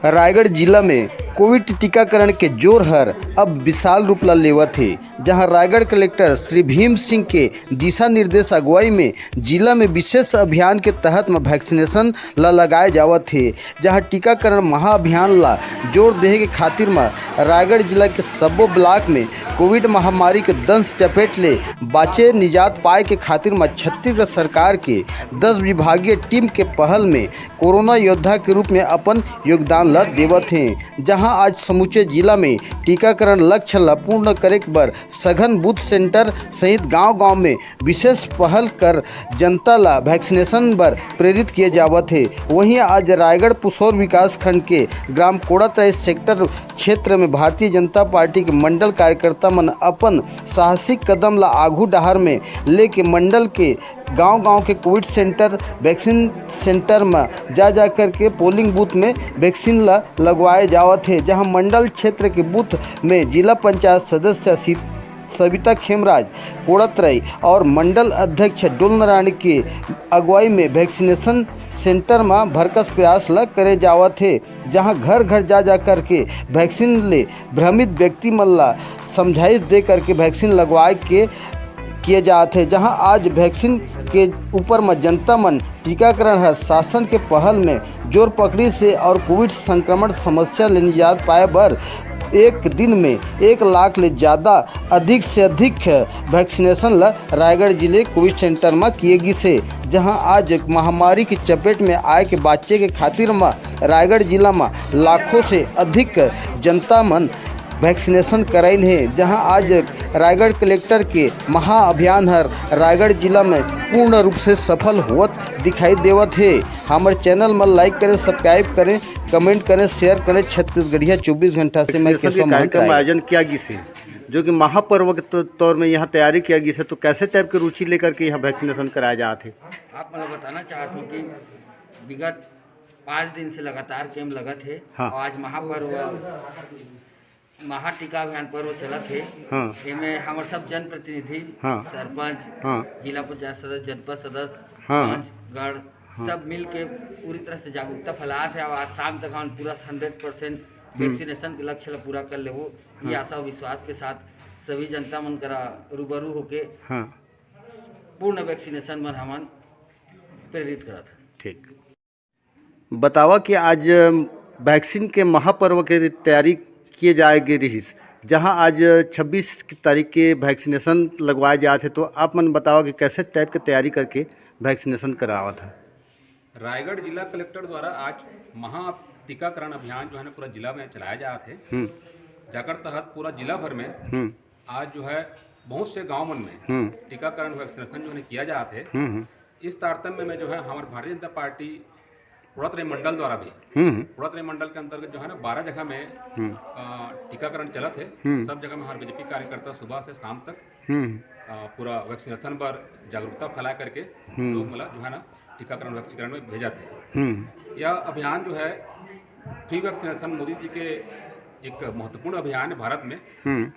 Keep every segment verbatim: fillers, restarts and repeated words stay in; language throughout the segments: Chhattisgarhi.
रायगढ़ जिला में कोविड टीकाकरण के जोर हर अब विशाल रूप ला लेवत हे, जहां रायगढ़ कलेक्टर श्री भीम सिंह के दिशा निर्देश अगुवाई में जिला में विशेष अभियान के तहत म वैक्सीनेशन ला लगाए जावत हे, जहां टीकाकरण महाअभियान ला जोर देहे के खातिर म रायगढ़ जिला के सब्बो ब्लॉक में कोविड महामारी के दंश चपेट ले बाचे निजात पाए के खातिर म छत्तीसगढ़ सरकार के दस विभागीय टीम के पहल में कोरोना योद्धा के रूप में अपन योगदान ला देवत हें, जहां आज समूचे जिला में टीकाकरण लक्ष्य ला पूर्ण करे बर सघन बूथ सेंटर सहित गांव-गांव में विशेष पहल कर जनता ला वैक्सीनेशन बर प्रेरित किए जावत हे। वहीं आज रायगढ़ पुसौर विकास खंड के ग्राम कोड़ातराई सेक्टर क्षेत्र में भारतीय जनता पार्टी के मंडल कार्यकर्ता मन अपन साहसिक कदम ला आघू डहार में लेके मंडल के गांव-गांव के कोविड सेंटर, वैक्सीन सेंटर म जा-जा करके पोलिंग बूथ में वैक्सीन ल लगवाए जावत हे, जहां मंडल क्षेत्र के बूथ में जिला पंचायत सदस्य सी-, सविता खेमराज कोड़ातराई और मंडल अध्यक्ष डोल नारायण के अगुवाई में वैक्सीनेशन सेंटर म भरकस प्रयास ल करे जावत हे, जहां घर-घर जा-जा करके वैक्सीन ले भ्रमित व्यक्ति मन ला समझाइश दे करके वैक्सीन लगवाए के किए जात हे, जहां आज वैक्सीन के ऊपर म जनता मन टीकाकरण ह शासन के पहल में जोर पकड़िस हे और कोविड संक्रमण समस्या ले निजात पाए बर एक दिन में एक लाख ले ज्यादा अधिक से अधिक वैक्सीनेशन ल रायगढ़ जिले कोविड सेंटर म किए गिस हे, जहां आज महामारी के चपेट में आए के बाचे के खातिर म रायगढ़ जिला म लाखों से अधिक जनता मन वैक्सीनेशन कराइन हे, जहां आज रायगढ़ कलेक्टर के महाअभियान हर रायगढ़ जिला में पूर्ण रूप से सफल होवत दिखाई देवत हे। हमर चैनल म लाइक करें, सब्सक्राइब करें, कमेंट करें, शेयर करें। छत्तीसगढ़िया चौबीस घंटा से मैं वैक्सीनेशन के केशव महंत कार्यक्रम राय। आयोजन किया गिस हे, जो कि महापर्व के तौ-, तौर में यहाँ तैयारी किया गिस हे, तो कैसे टाइप के रुचि लेकर के यहाँ वैक्सीनेशन कराया जात हे? आप मतलब बताना चाहत हूँ कि विगत पाँच दिन से लगातार कैंप लगत हे हाँ। और आज महापर्व, महा टीका अभियान पर्व चलत हे। हाँ। एमे हमर सब जनप्रतिनिधि, हाँ। सरपंच, हाँ। जिला पंचायत सदस्य, जनपद सदस्य, हाँ। पंच, गण, हाँ। सब मिल के पूरी तरह से जागरूकता फैलात हे और आज शाम तक हमन पूरा हंड्रेड परसेंट हम्म। वैक्सीनेशन के लक्ष्य ला पूरा कर लेबो। ये हाँ। आशा और विश्वास के साथ सभी जनता मन करा रूबरू होके हाँ। पूर्ण वैक्सीनेशन बर हमन प्रेरित करत हन। ठीक। बतावा कि आज वैक्सीन के महापर्व के तैयारी किए जाए गे रिहिस, जहां आज छब्बीस तारीख के वैक्सीनेशन लगवाए जात हे, तो आप मन बतावा कि कैसे टाइप के तैयारी करके वैक्सीनेशन करावत हे? रायगढ़ जिला कलेक्टर द्वारा आज महा टीकाकरण अभियान जो है ना पूरा जिला में चलाया जात हे, हम्म। जेकर तहत पूरा जिला भर में हम्म। आज जो है बहुत से गांव मन में हम्म। टीकाकरण वैक्सीनेशन जो है किया जात हे। हम्म, हम्म। इस तारतम्य में जो है हमारे भारतीय जनता पार्टी कोड़ातराई मंडल द्वारा भी, हम्म, हम्म। कोड़ातराई मंडल के अंतर्गत जो है ना बारह जगह में, हम्म। अ, टीकाकरण चलत हे। हम्म। सब जगह में हमारे बीजेपी कार्यकर्ता सुबह से शाम तक, हम्म। अ, पूरा वैक्सीनेशन पर जागरूकता फैला करके हम्म। लोग मतलब जो है ना टीकाकरण वैक्सीकरण में भेजत हे। हम्म। यह अभियान जो है फ्री वैक्सीनेशन मोदी जी के एक महत्वपूर्ण अभियान है भारत में। हम्म।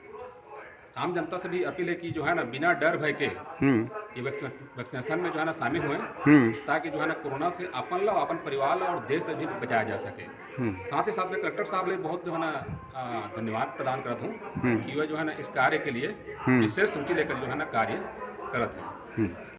आम जनता से भी अपील है कि जो है ना बिना डर भय के हम्म। ये वैक्सीन-, वैक्सीनेशन में जो है ना शामिल हुए, हम्म। ताकि जो है ना कोरोना से अपन ला, अपन परिवार ला और देश ला भी बचाया जा सके। हम्म। साथ ही साथ में कलेक्टर साहब ले बहुत जो है ना, आ, धन्यवाद प्रदान करत हूँ हम्म। कि वह जो है ना इस कार्य के लिए हम्म। विशेष रुचि लेकर जो है ना कार्य करत हैं। हम्म।